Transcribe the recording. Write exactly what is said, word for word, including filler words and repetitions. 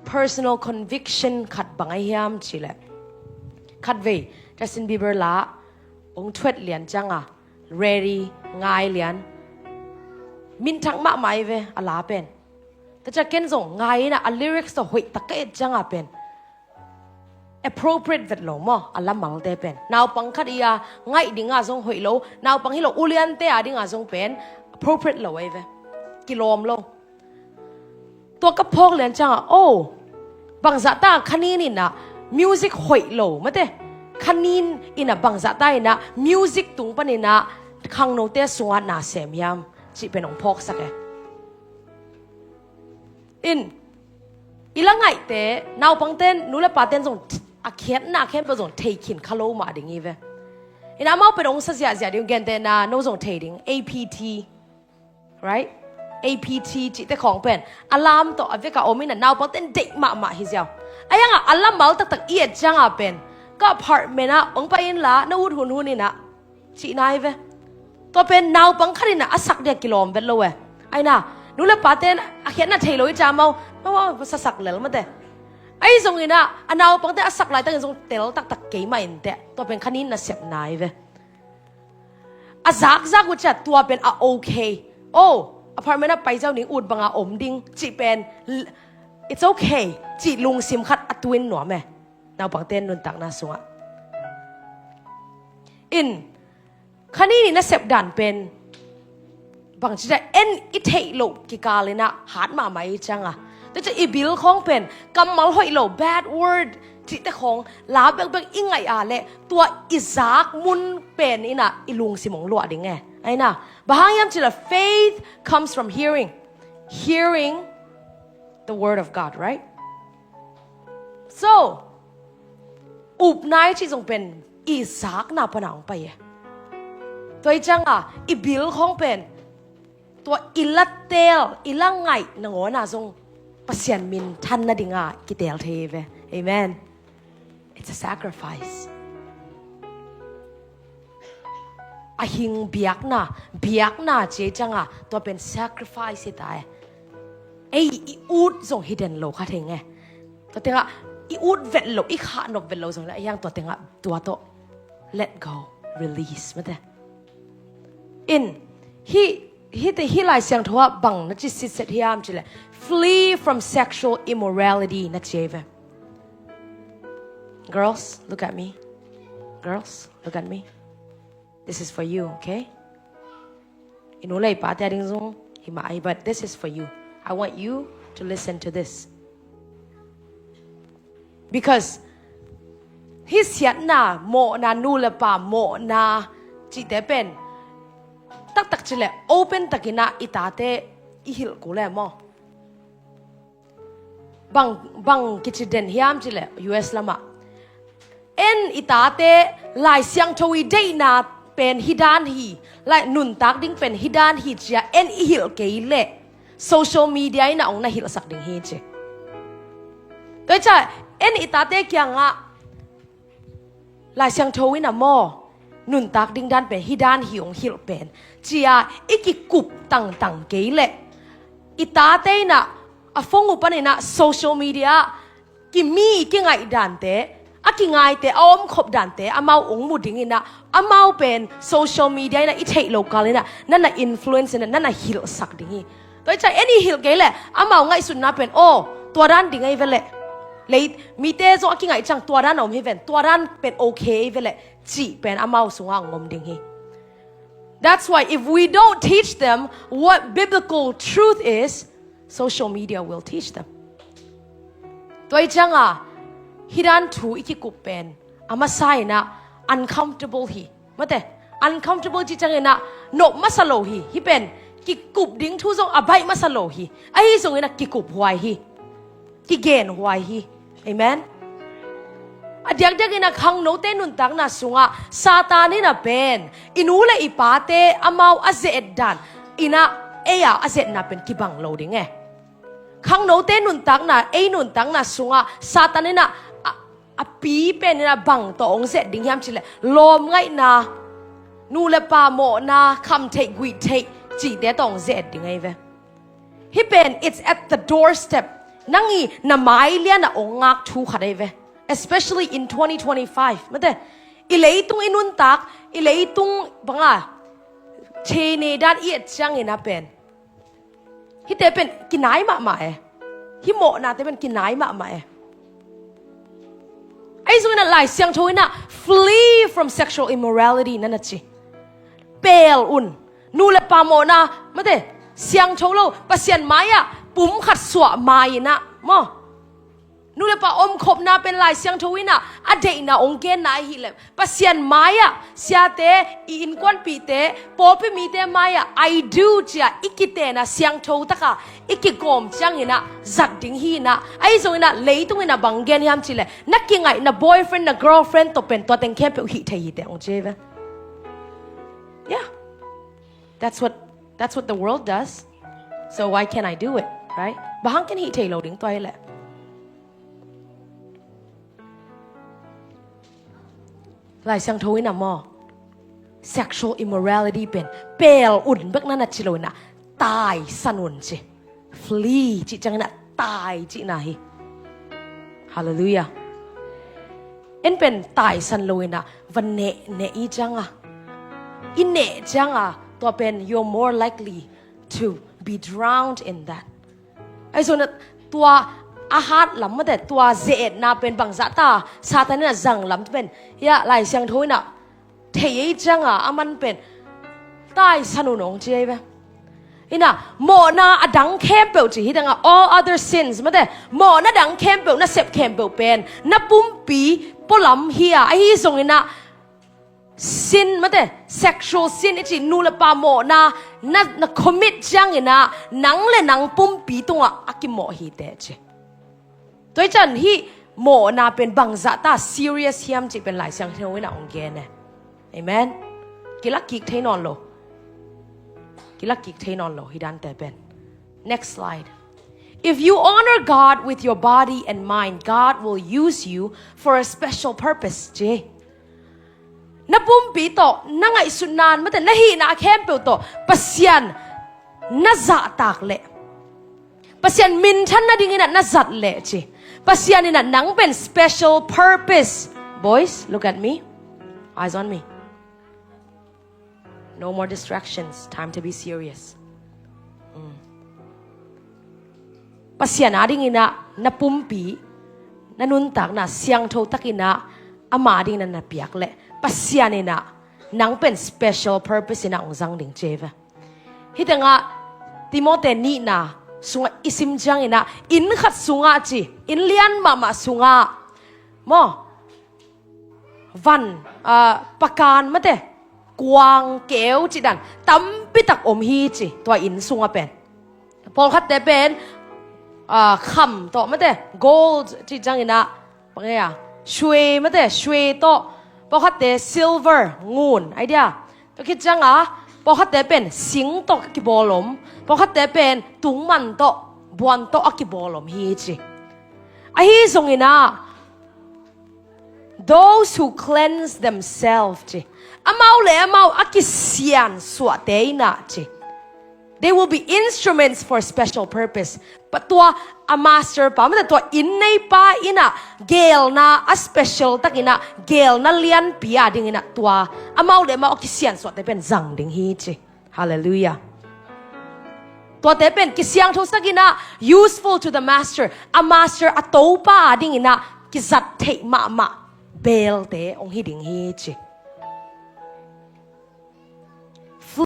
personal conviction khat bang ahi hiam cih leh, khatvei Justin Bieber la hong thuat lian cianga ready ngai lian, minthang mahmah hi ve a la pen. Tua ciang ken zong ngai ina a lyrics tawh hoih tak ka et cianga pen appropriate vet lo maw, a la malte pen. Naupang khat i a ngaih dinga zong hoih lo, naupang hi lo uliante a dinga zong pen appropriate lo ahi ve. Kilawm lo. Tua ka phawk lian cianga, oh, bangzah ta khanin ina music hoih lo mate, khanin ina bangzah ta ina music tung pan ina khangnote sunga na sem hiam cih pen hong phawksak e. In, i la ngaihte, naupangten, nu le paten zong a khiatna khempeuh zong thei khin kha lo mah ding hi ve. In amau pen hong sa ziahziah ding, gentehna no zong thei ding, A P T, right? A P T cihte khawng pen a lam tawh a veka om ina naupangten deih mahmah hi ziau. A hianga a la mal taktak i et cianga pen ka apartment ah hong pai inla na ut hunhun ina cihna hi ve. Tua pen naupang khat ina a sak dia kilawm vet lo e. Aina, nu le paten a khiatna thei lo i ca mau, mau, mau sasak lel mate. Ahi zong ina a naupangte a sak laitangin zong tel taktak kei mah inteh. Tua pen khanin nasepna hi ve. A zakzak uh ciat tua pen a okay. Oh, apartment a pai zau ning ut banga om ding cih pen l-, it's okay cih lungsim khat a tuin nuam e. Naupangte nuntakna sungah. In, khanin i nasep dan pen bangci ta en i theih loh kikal ina hat mahmah i cianga. Tua ciang i bil khawng pen kammal hoih lo, bad word cihte khawng la bekbek i ngaih a leh tua i zak mun pen ina i lungsim hong luah ding e. Aina, bang hang hiam cih leh faith comes from hearing. Hearing the word of God, right? So, upna i cih zong pen i zakna pana hong pai e. Tua i cianga i bil khawng pen tua i la teel, i la ngaih nangawna zong Pasian minthan nadinga kiteel thei hi ve. Amen. It's a sacrifice. A hing biakna, biakna ci cianga tua pen sacrifice hi ta e. Ei i ut zong hi den lo kha thei nge. Tua tengah i ut vet lo, i khah nop vet lo zong le a hiang tua tengah tua tawh let go, release mate. In, hi, hi te, hi Lai Siangtho ah bang na ci sitset hiam cih leh flee from sexual immorality na ci ve. Girls, look at me. Girls, look at me. This is for you, okay? I nu le i pate a ding zong hi mah ahi, but this is for you. I want you to listen to this. Because hih siatna, mawhna, nu le pa mawhna cihte pen taktak ci leh open takin ah i tate i hilh kul e maw? Bang, bang kici den hiam cih leh U S lamah en i tate Lai Siangtho i deihna pen hi dan hi, lai nuntak ding pen hi dan hi ci-a en i hilh kei leh social media in ah hong na hilhsak ding hi ci. Tua hi ciah en i tate kiangah Lai Siangtho in ah maw, nuntak ding dan pen hi dan hi hong hilh pen ci-a i kikup tangtang kei leh i tate in ah a phone uh panin ah social media ah kimi kingaih dante, a kingaite, a omkhop dante amau hong mu ding in ah, amau pen social media in ah i theih lo kal in ah na na influence in ah na na hilhsak ding hi. Tua hi ciah en i hilh kei leh amau ngaihsutna pen, aw, tua dan ding ahi ve leh, lei mite zong a kingaih ciang tua dan a om hi ven, tua dan pen okay ahi ve leh cih pen amau sungah hong om ding hi. That's why if we don't teach them what biblical truth is, social media will teach them. Tua hi cianga hi dan thu i kikup pen a masa in ah uncomfortable hi. Mate, uncomfortable ci ciangin ah nop masa lo hi. Hih pen kikup ding thu zong a baih masa lo hi. Ahi zongin ah kikup huai hi. Kigen huai hi. Amen. A diakdiakin ah khangnote nuntakna sungah Satan in ah pen i nu le i pate amau a ze-et dan in ah ei a a ze-etna pen kibang lo ding e. Khangnote nuntakna, ei nuntakna sungah Satan in ah a, a pi pen in ah bang tawh hong ze-et ding hiam cih leh lawmngaihna, nu le pa mawhna, khamtheih guihtheih cihte tawh hong ze-et ding ahi ve. Hih pen, it's at the doorstep. Nang i na mai lian a ong ngak thu khat ei ve. Especially in twenty twenty-five. Mate, i leitung i nuntak, i leitung banga thei ne dan i et ciangin a pen, hihte pen kinai mahmah e. Hih mawhnate pen kinai mahmah e. Ahi zongin a Lai Siangtho in a flee from sexual immorality na na ci. Pel un. Nu le pa mawhna, mate, siangtho lo, Pasian mai-ah pum khat suah mai-in a, maw. Nu le pa omkhopna pen Lai Siangtho in a, a deihna ong genna ahih leh, Pasian mai-ah, siate, i innkuanpihte, pawlpi mite mai-ah, "I do," ci-a i kiten a, siangtho taka i kigawm ciangin a zat ding hi in a. Ahi zongin a leitung in a bang gen hiam cih leh, na kingaih na boyfriend, na girlfriend tawh pen tua teng khempeuh hih thei hi teh ong ci ve. Yeah. That's what, that's what the world does. So why can't I do it, right? Bang hang ken hih thei lo ding tua hi leh. Lai Siangtho in a maw, sexual immorality pen pel un bek na na ci lo in a, taisan un ci. Flee cih ciangin a tai cihna hi. Hallelujah. En pen taisan lo in a, va neh neh i ciang a, i neh ciang a, tua pen you're more likely to be drowned in that. Ahi zongin a tua a hat lam, mate, tua ze-etna pen bangzah ta Satan in a zang lam pen, ya, Lai Siangtho in a thei ei ciang a, a man pen taisan un ong ci ei ve. In a, mawhna a dang khempeuh ci hi teng a, all other sins, mate, mawhna dang khempeuh, na sep khempeuh pen na pumpi pualam hi a, ahi zongin a sin, mate, sexual sin i ci, nu le pa mawhna na, na commit ciangin a, nang le nang pumpi tungah a kimawh hi teh ci. Tua hi ciang hih mawhna pen bangzah ta serious hiam cih pen Lai Siangtho in a ong gen e. Amen. Kilak kik thei nawn lo. Kilak kik thei nawn lo hih dante pen. Next slide. If you honor God with your body and mind, God will use you for a special purpose, ci. Na pumpi tawh, na ngaihsutna, mate, na hihna khempeuh tawh Pasian na zahtak leh, Pasian minthan nadingin a na zat leh ci, Pasian in a nang pen special purpose. Boys, look at me. Eyes on me. No more distractions. Time to be serious. Mm. Pasian adingin a na pumpi, na nuntakna siangtho takin a, ama dingin a na piak leh, Pasian in a nang pen special purpose in a ong zang ding ci ei ve. Hih teng a Timothy nihna sungah i sim ciangin a, inn khat sungah ci, inn lian mahmah sungah, maw, van, ah, pakan, mate, kuang, keu cih dan tampi tak om hi ci, tua inn sungah pen. Pawlkhatte pen, ah, kham tawh, mate, gold cih ciangin a, bang e a, swe, mate, swe tawh, pawlkhatte silver, ngun, ai dia. Tua khit ciang a, pawlkhatte pen sing tawh a kibawl om, pawlkhatte pen tungman tawh, buan tawh a kibawl om hi ci. Ahi zongin a, those who cleanse themselves, ci, amau le amau a kisiansuahte in a, ci, they will be instruments for special purpose. Pa tua a master pa, mate, tua inn nei pa in a geelna a special takin a, geelna lianpi adingin a tua amau le amau a kisiansuahte pen zang ding hi ci. Hallelujah. Tuate pen kisiangtho takin a, useful to the master. A master, a topa adingin a kizat theih mahmah beelte ong hi ding hi ci.